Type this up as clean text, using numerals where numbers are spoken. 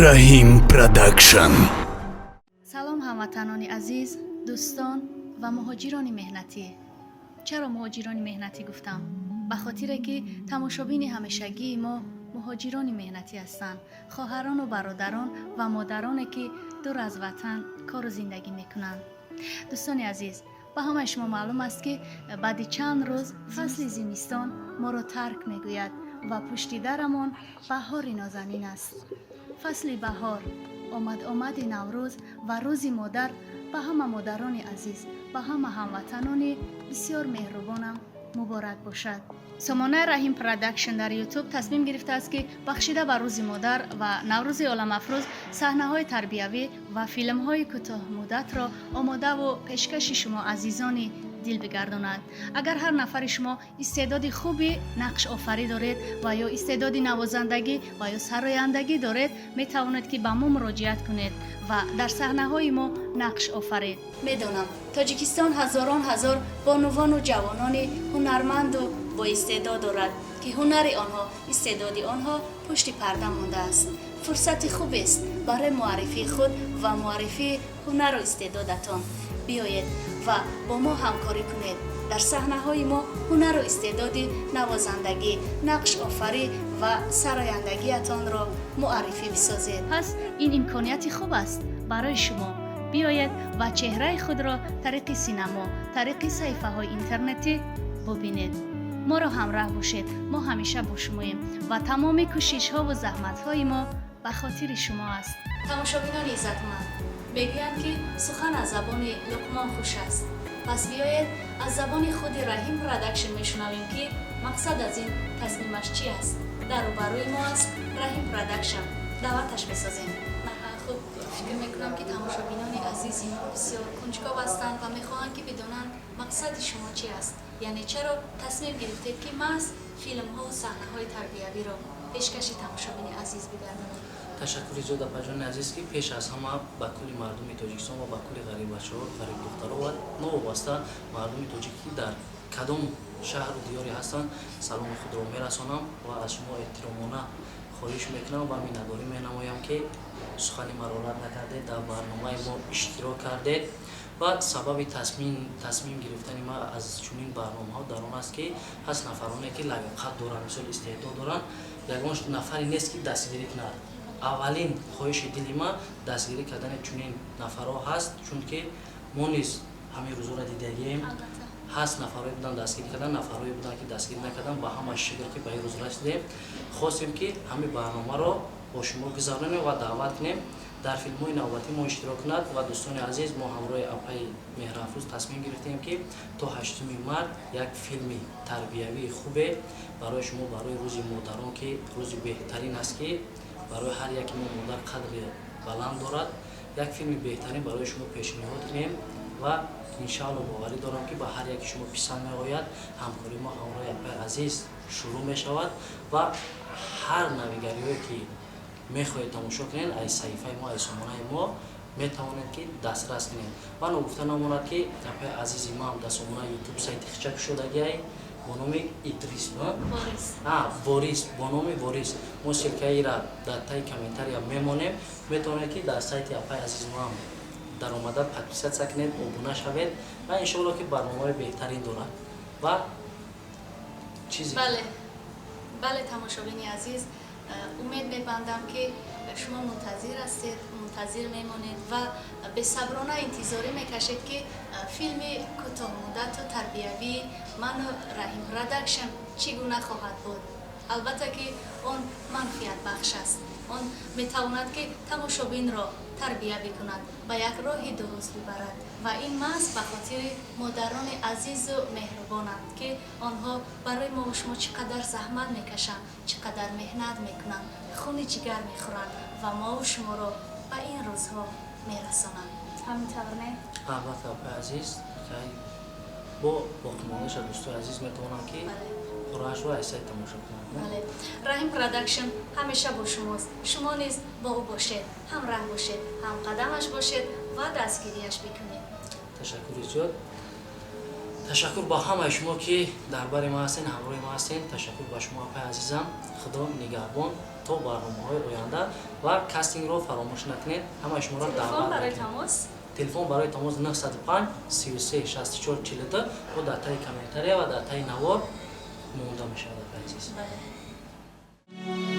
Раҳим Продакшн. Салом, ҳамватанони азиз, дӯстон ва муҳоҷирони меҳнатӣ. Чаро муҳоҷирони меҳнатӣ гуфтам? Ба хотире ки тамошобини ҳамешагии мо муҳоҷирони меҳнатӣ ҳастанд, хоҳарону бародарон ва модароне, ки дур аз ватан кору зиндагӣ мекунанд. Дӯстони азиз, ба ҳамаи шумо маълум аст, ки баъди чанд рӯз фасли зимистон моро тарк мегӯяд ва пушти дарамон баҳори нозанин аст. Фасли баҳор омад, омади Наврӯз ва Рӯзи модар ба ҳама модарони азиз, ба ҳама ҳамватанони бисёр меҳрубонам муборак бошад. Сомонаи Раҳим Продакшн дар Ютуб тасмим гирифтааст, ки бахшида ба Рӯзи модар ва Наврӯзи оламафрӯз саҳнаҳои тарбиявӣ ва филмҳои кӯтоҳмуддатро омодаву пешкаши шумо азизони дил бигардонад. Агар ҳар нафари шумо истеъдоди хуби нақшофарӣ доред ва ё истеъдоди навозандагӣ ва ё сарояндагӣ доред, метавонед, ки ба мо муроҷиат кунед ва дар саҳнаҳои мо нақш офаред. Медонам, Тоҷикистон ҳазорон ҳазор бонувону ҷавонони ҳунарманду боистеъдод дорад, ки ҳунари онҳо, истеъдоди онҳо пушти парда мондааст. Фурсати хубест барои муаррифии худ ва муаррифии ҳунару истеъдодатон. Биёед ва бо мо ҳамкорӣ кунед. Дар саҳнаҳои мо ҳунару истеъдоди навозандагӣ, нақшофарӣ ва сарояндагиятонро муаррифӣ бисозед. Пас ин имконияти хуб аст барои шумо. Биёед ва чеҳраи худро тариқи синамо, тариқи саҳифаҳои интернетӣ бубинед. Моро ҳамраҳ бошед. Мо ҳамеша бо шумоем ва тамоми кӯшишҳову заҳматҳои мо ба хотири шумо аст. Тамошобинони иззатманд, мегӯянд, ки сухан аз забони Луқмон хуш аст. Пас биёед, аз забони худи Раҳим Продакшн мешунавем, ки мақсад аз ин тасмимаш чи аст. Дар рӯбарӯи мо аст Раҳим Продакшн, даъваташ месозем. Хуб, фикр мекунам, ки тамошобинони азизи мо бисёр кунҷков ҳастанд ва мехоҳанд, ки бидонанд, мақсади шумо чи аст, яъне чаро тасмим гирифтед, ки маҳз филмҳову саҳнаҳои тарбиявиро пешкаши тамошобини азиз бигардонед. Ташаккури зиёд, апаҷони азиз, ки пеш аз ҳама ба кулли мардуми Тоҷикистон ва ба кулли ғариббачаҳо, ғарибдухтаро ва новобаста мардуми тоҷик, ки дар кадом шаҳру диёре ҳастанд, саломи худро мерасонам ва аз шумо эҳтиромона хоҳиш мекунам ва миннатдорӣ менамоям, ки сухани маро рад накардед, дар барномаи мо иштирок кардед. Ва сабаби тасмим гирифтани ман аз чунин барномаҳо дар он аст, ки ҳаст нафароне, ки лаёқат доранд, мисол, истеъдод доранд, ягон нафаре нест, ки дастгирӣ кунад. Аввалин хоҳиши дили ман дастгирӣ кардани чунин нафарҳо ҳаст, чунки мо низ ҳамин рӯзҳоро дидагием. Ҳаст нафарҳое буданд, дастгирӣ кардан, нафарҳое буданд, ки дастгирӣ накардан. Ба ҳама шукр, ки ба ин рӯз расидем. Хостем, ки ҳамин барномаро бо шумо гузаронем ва даъват кунем, дар филмҳои навбатӣ мо иштирок кунад. Ва дӯстони азиз, мо ҳамроҳи апаи Меҳрафрӯз тасмим гирифтем, ки то 8 март як филми тарбиявии хубе барои шумо, барои Рӯзи модарон, ки рӯзи беҳтарин аст, ки барои ҳар яке мо модар қадри баланд дорад, як филми беҳтарин барои шумо пешниҳод кунем. Ва иншаалло, боварӣ дорам, ки ба ҳар яки шумо писанд меояд. Ҳамкории мо ҳамроҳи апаи азиз шурӯъ мешавад ва ҳар навигариҳое, ки мехоҳед тамошо кунед, аз саҳифаи мо, аз сомонаи мо метавонед, ки дастрас кунед. Ва ногуфта намонад, ки апаи азизи ман дар сомонаи Ютуб сайти хича кушодагиай бо номи Идрис Ворис, бо номи Ворис. Мо ссылка ира дар таи комментария мемонем. Метавонед, ки дар сайти апаи азизи ман даромада подписаться кунед, обуна шавед ва иншоалло, ки барномаҳои беҳтарин дорад ва чизи Бале, тамошобини азиз, умед мебандам, ки шумо мунтазир ҳастед, мунтазир мемонед ва бесаброна интизорӣ мекашед, ки филми кӯтоҳмуддату тарбиявии ману Раҳим Продакшн чӣ гуна хоҳад буд. Албатта, ки он манфиатбахш аст. Он метавонад, ки тамошобинро тарбия бикунад, ба як роҳи дуруст бибарад. Ва ин маҳз ба хотири модарони азизу меҳрубонанд, ки онҳо барои мову шумо чӣ қадар заҳмат мекашанд, чӣ қадар меҳнат мекунанд, хуни ҷигар мехӯранд ва мову шуморо ба ин рӯзҳо мерасонанд. Ҳамин тавр, не? Албатта, апаи азиз, бо боқимондаша дӯстои азиз метавонанд, ки пурраашро аз сайт тамошо кунанд. Бале, Раҳим Продакшн ҳамеша бо шумост. Шумо низ бо ӯ бошед, ҳамраҳ бошед, ҳамқадамаш бошед ва дастгирияш бикунед. Ташаккури зиёд. Ташаккур ба ҳамаи шумо, ки дар бари ма ҳастен, ҳамроҳи ма ҳастен. Ташаккур ба шумо, апаи азизам. Худо нигаҳбон то барномаҳои оянда ва кастингро фаромӯш накунед. Ҳамаи шуморо Телефон барои тамос? Телефон барои тамос 905 33 64 42 бо дар таи комментария ва дар таи навор монда мешавад, апаи азиз. Бале.